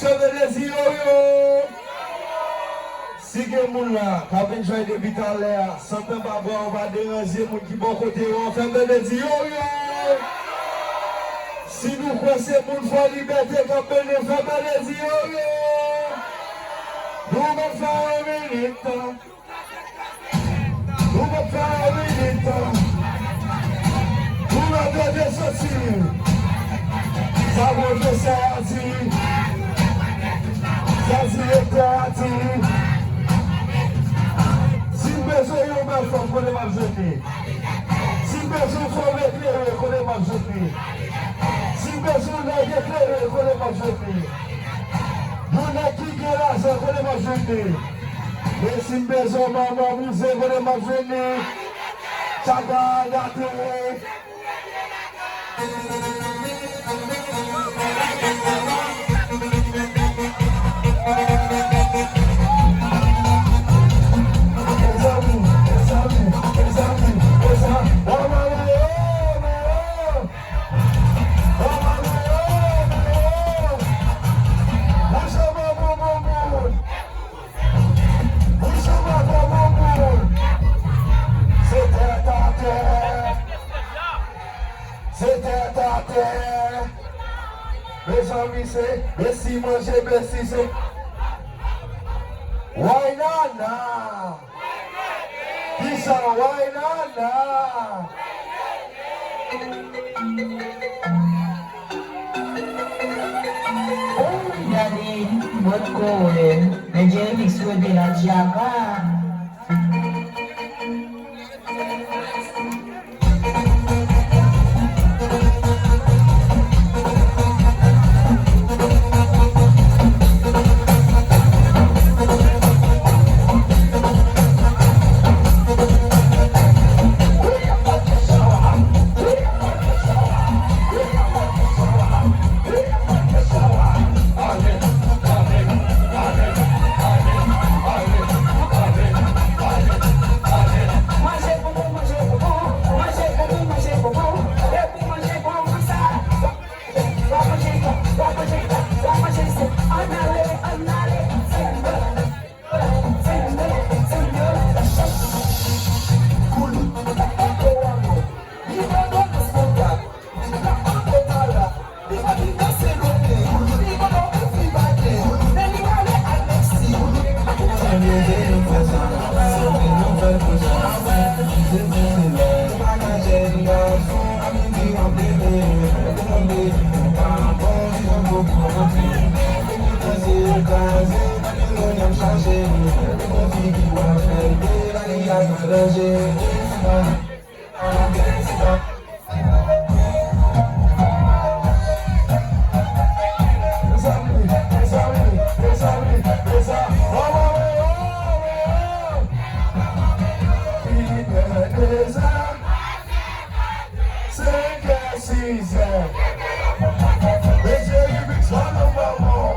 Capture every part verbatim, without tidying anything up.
Fèmen lèzye yo, yo! Si gen moun la k ap vin jwenn depi talè a, sant anba bra w pa deranje moun ki bò kote yo an, fèmen lèzye yo, yo! Si nou kwè se moun Fò Libète k ap mennen, fèmen lèzye yo, yo! Nou mèt fè yon minit tan. Nou p ap fè yon minit. Nou mèt tande soti. Sa pwofesè a di, sa direktè a di. Si m bezwen yon bèl fanm, kote m ap jwenn li? Si m bezwen fanm eklere, kote m ap jwenn li? Si m bezwen yon nèg eklere, kote m ap jwenn li? Yon nèg ki gen lajan, kote m ap jwenn li? Men si m bezwen manman bouzen, kote m ap jwenn li? Chaka gate. Mezanmi, mezanmi, mezanmi, mezanmi. Manman yo, manman yo. Manman yo, manman yo. Mouche manman, manman. Bouch anba kò moun moun. Se tèt atè. Se tèt atè. Mezanmi, se besi manje, besi se. Waynana. Kisa Waynana? Gade, mwen ko wè, men Jeremix wè de la Diaga. Senkè, sizè. Mesye Remix, pa nan manman.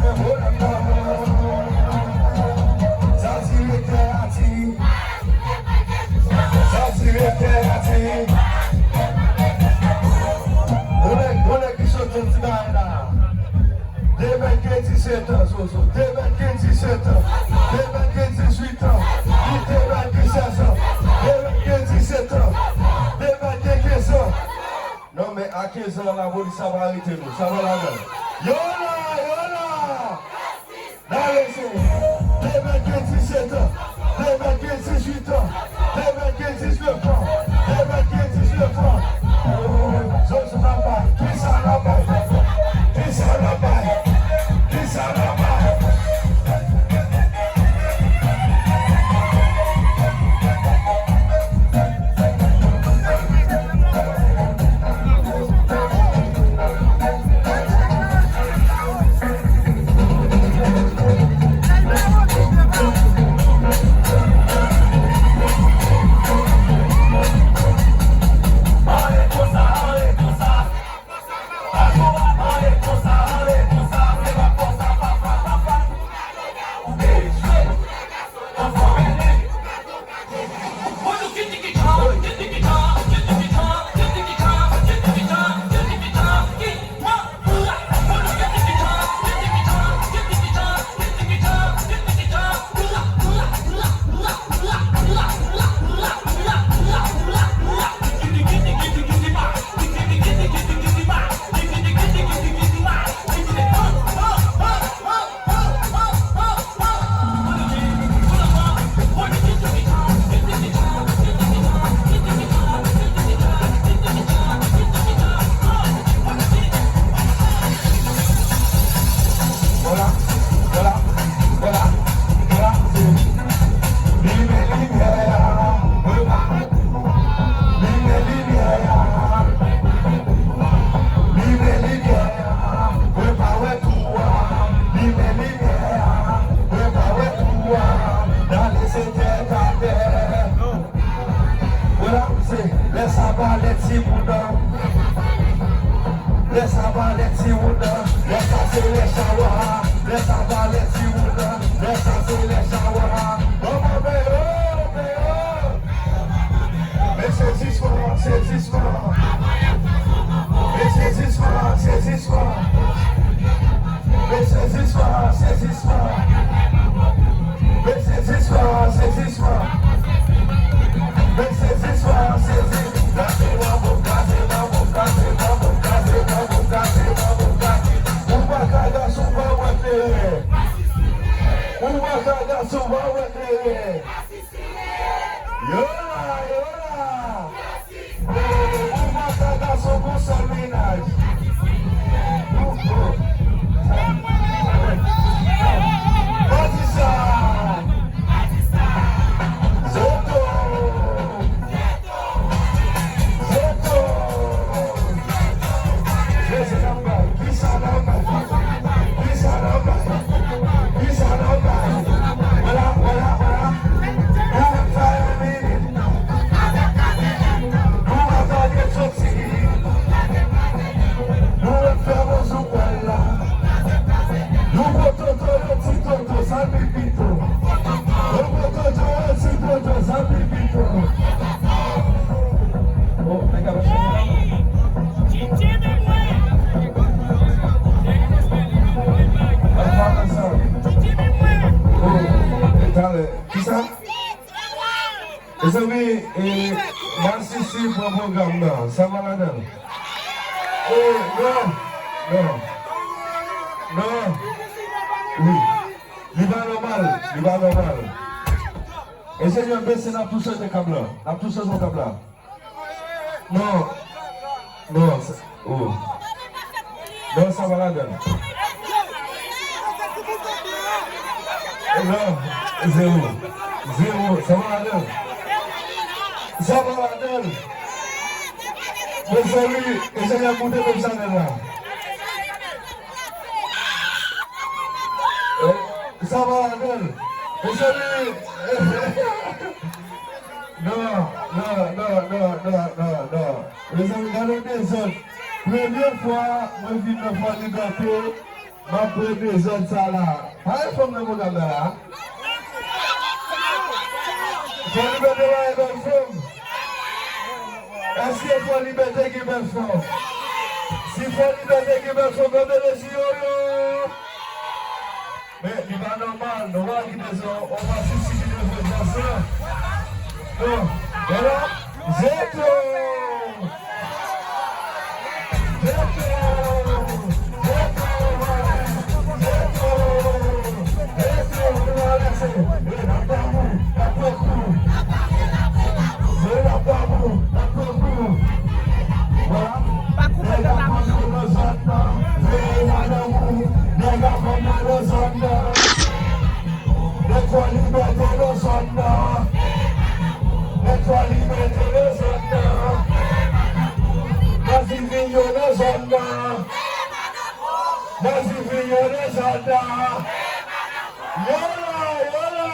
Men pwoblèm nan. Sa direktè a di. Sa direktè a di. Yon nèg, yon nèg ki sot yon ti bagay la. De nèg gen disèt an, Zozo. De nèg gen disèt an. De nèg gen dizuit an. De nèg gen sèz an. De nèg gen disèt an. De nèg gen kenz an. Non, men a kenz an, lapolis ap arete nou. Sa pa ladan. Yo la, yo la! N a rete. De nèg gen disèt an. De nèg gen dizuit an. De nèg gen diznèf an. De nèg gen diznèf an. Oh, zòt sou n ap bay. Kisa n ap bay? Kisa n ap bay? Kisa n ap bay? Lè sa valè ti woulan, lè sa se lè chawa. Manman Beyo, Beyo. Men sezisman, sezisman. Men sezisman, sezisman. Men sezisman, sezisman. Men sezisman, sezisman. Men sezisman, sezisman. Gade manbo, gade manbo, gade manbo, gade manbo, gade manbo, gade. Ou pa ka gason pa wè klere. Ou pa ka gason pa wè klere. Yola, yola. Ou pa ka gason gon sèl mennaj. Patisa. Zoto. Zoto. Kisa n ap bay? Kisa n ap bay? Kisa n ap bay? Kisa n ap bay? Vwala, vwala, vwala. Nou ap fè yon minit. Nou pa tande soti. Nou ap fè bon sou pwal la. Nou pototo yo ti toto, sa pi pito. Nou pototo yo ti toto, sa pi pito. Oh, nèg ap chante la. Ann pa ansanm. Oh, e talè. Kisa? Mezanmi, e, Masisi pran pwogram nan. Sa va ladan l? E, non, non. Non. Wi. Li pa nòmal. Li pa nòmal. Enjenyè, bese, n ap tou chanje kab la. N ap tou chanje kab la. Non. Non, sa, oh. Non, sa pa ladan l. Non, zewo. Zewo, sa pa ladan l. Sa pa ladan l. Mezanmi, enjenyè, moute menm chanèl la. Eh, sa pa ladan l. Mezanmi. Non, non, non. Mezanmi, gade dezòd. Premye fwa mwen vin nan Fò Libète, m ap pran dezòd sa la. Pa gen fanm nan pwogram nan la. Fò Libète pa gen bèl fanm. Èske Fò Libète gen bèl fanm? Si Fò Libète gen bèl fanm, leve men yo si yo yo. Men, li pa nòmal, nou pa kite sa, on va sisi ki te fè sa, sa. Non, vwala, Zeto! Zeto! Zeto! Zeto! Zeto! Nou va lese. E, n ap damou, n ap pran kou. Se n ap damou, n ap pran kou. Vwala. Pa koupe tèt a moun yo. Nèg ap pran kou nan zòn nan. Veye madanm ou. Nèg ap pran kou nan zòn nan. Nèg Fò Libète nan zòn nan. Nèg Fò Libète nan zòn nan. Mazi vin yo nan zòn nan. Mazi vin yo nan zòn nan. Yola, yola.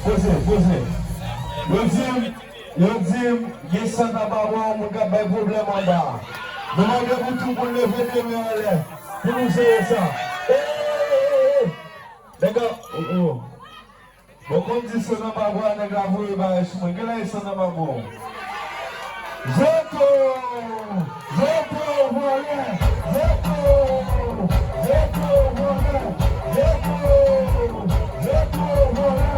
Poze, poze. Yo di m, yo di m, gen sant anba bwa w, moun k ap bay pwoblèm anba a. Nou mande pou tout moun leve de men anlè pou nou sere sa. Ey, ey, ey, ey! Nèg la, oh, oh. Bon, konn di sant anba bwa, nèg la voye bagay sou mwen. Genlè e sant anba bwa w. Zoto! Zoto, vòlè! Zoto! Zoto, vòlè! Zoto! Zoto, vòlè!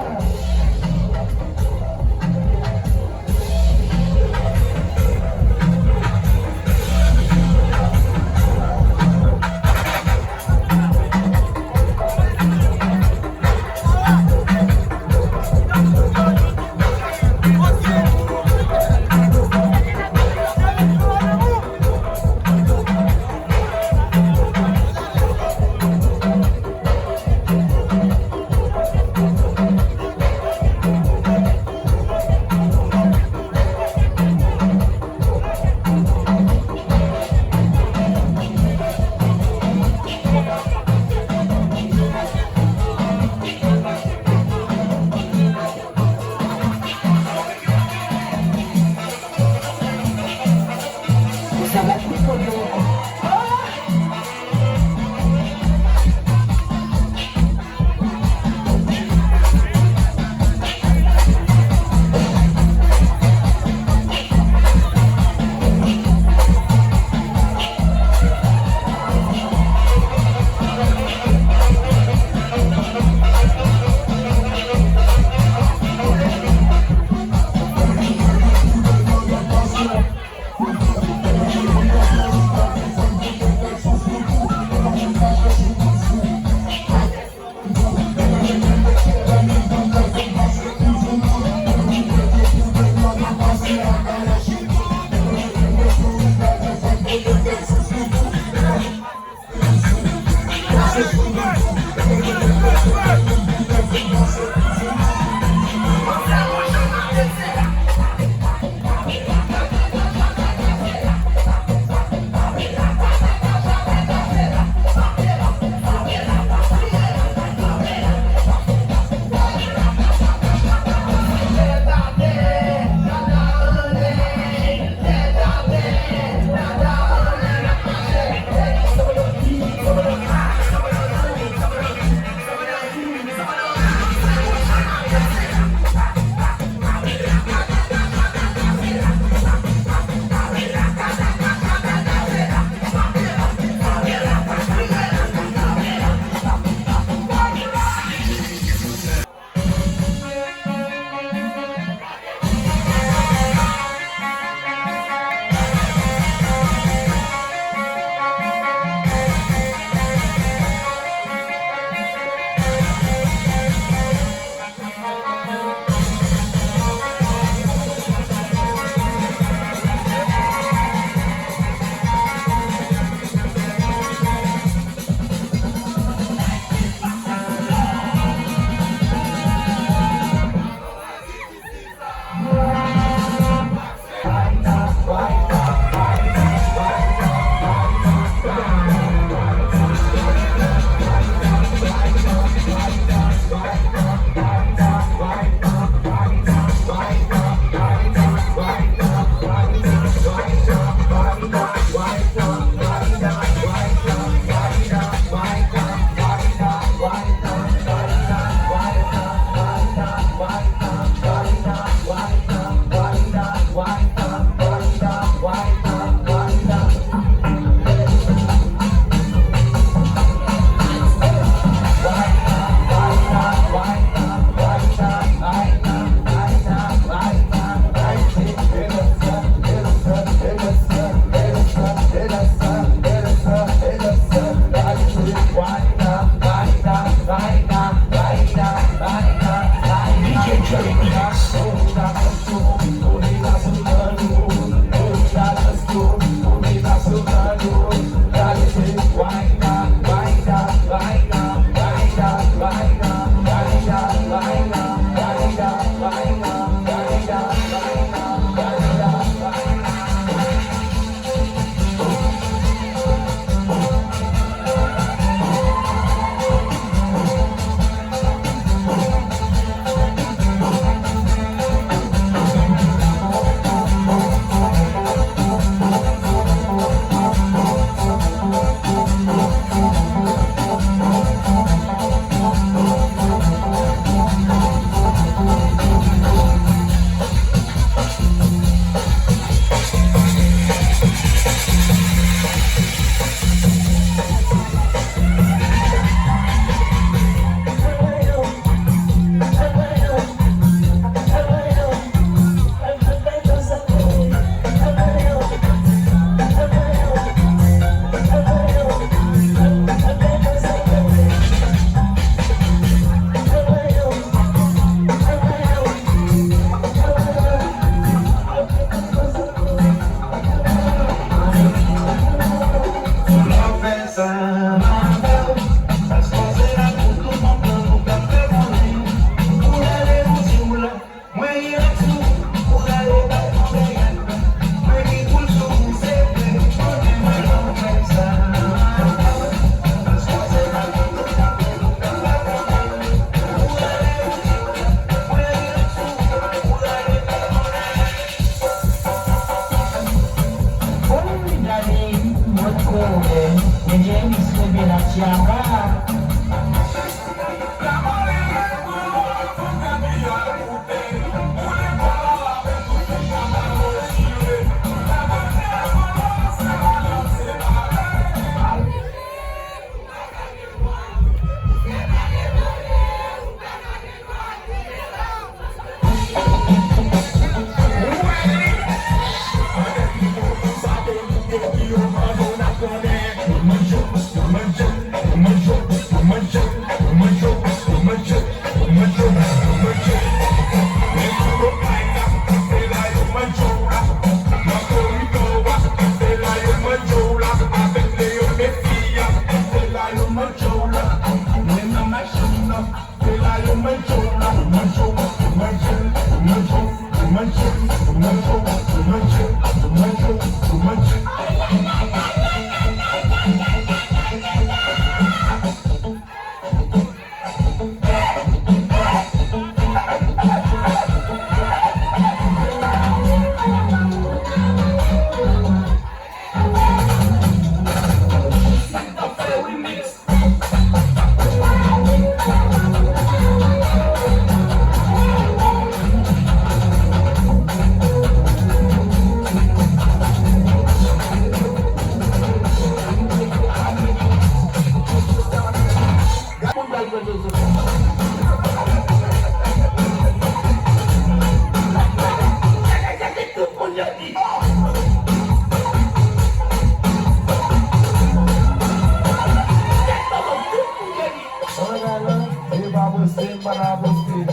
Ann ale, se pa posib, pa ta posib.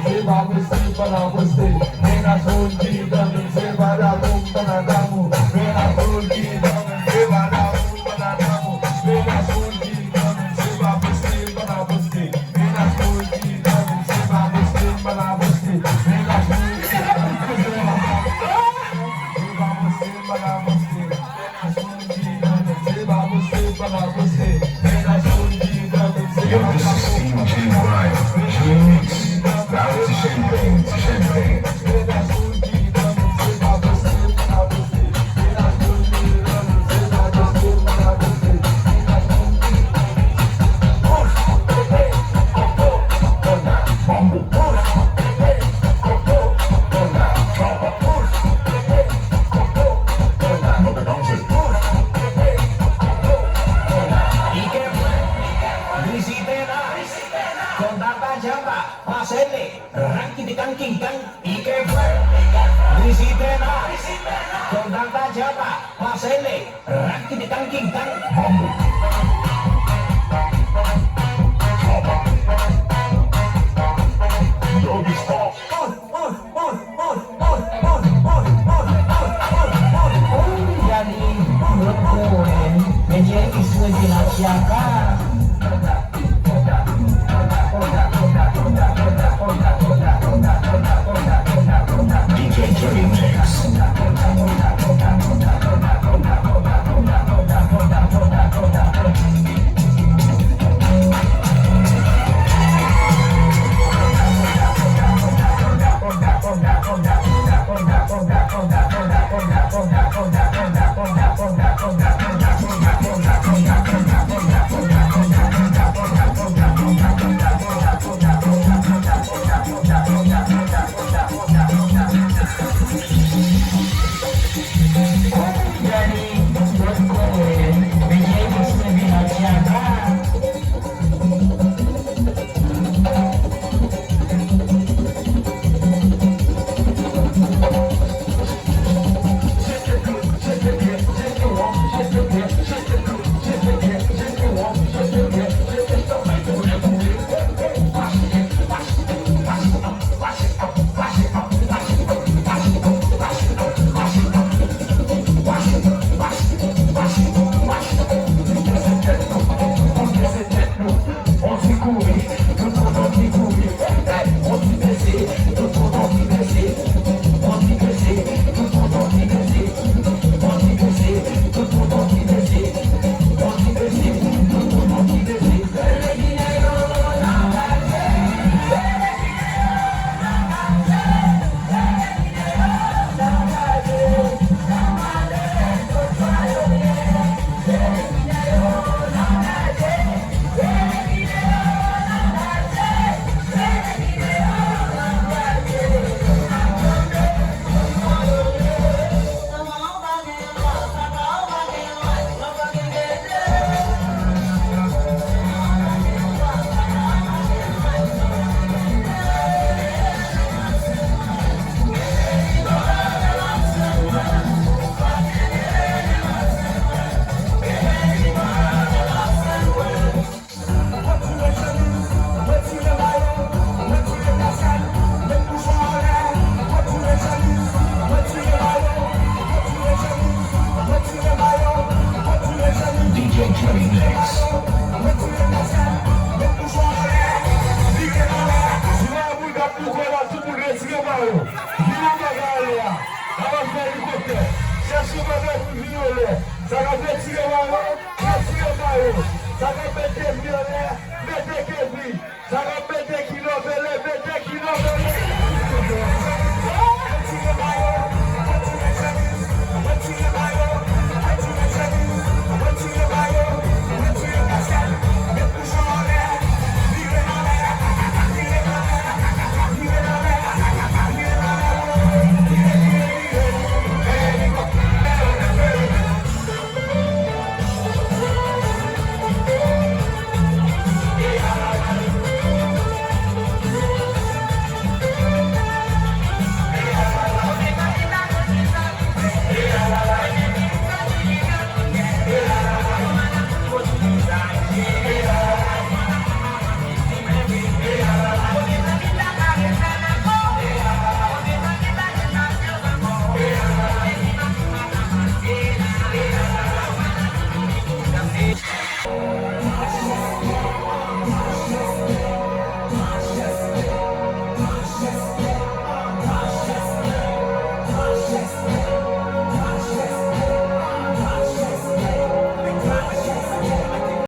Se pa posib, pa ta posib. Mennaj moun ki tann, se pa damou, pa ta damou. Mennaj moun ki tann, se pa damou, pa ta damou. Mennaj moun ki tann, se pa posib, pa ta posib. Mennaj moun ki tann, se pa posib, pa ta posib. Mennaj moun ki tann, se pa posib, pa ta posib. Yo, this is Team G Ryan. G Mix. Bounty Champagne, Champagne. D J Dirty Mix. Yo pa fè moun vyolè. Sa k ap retire mayo, retire mayo. Sa k ap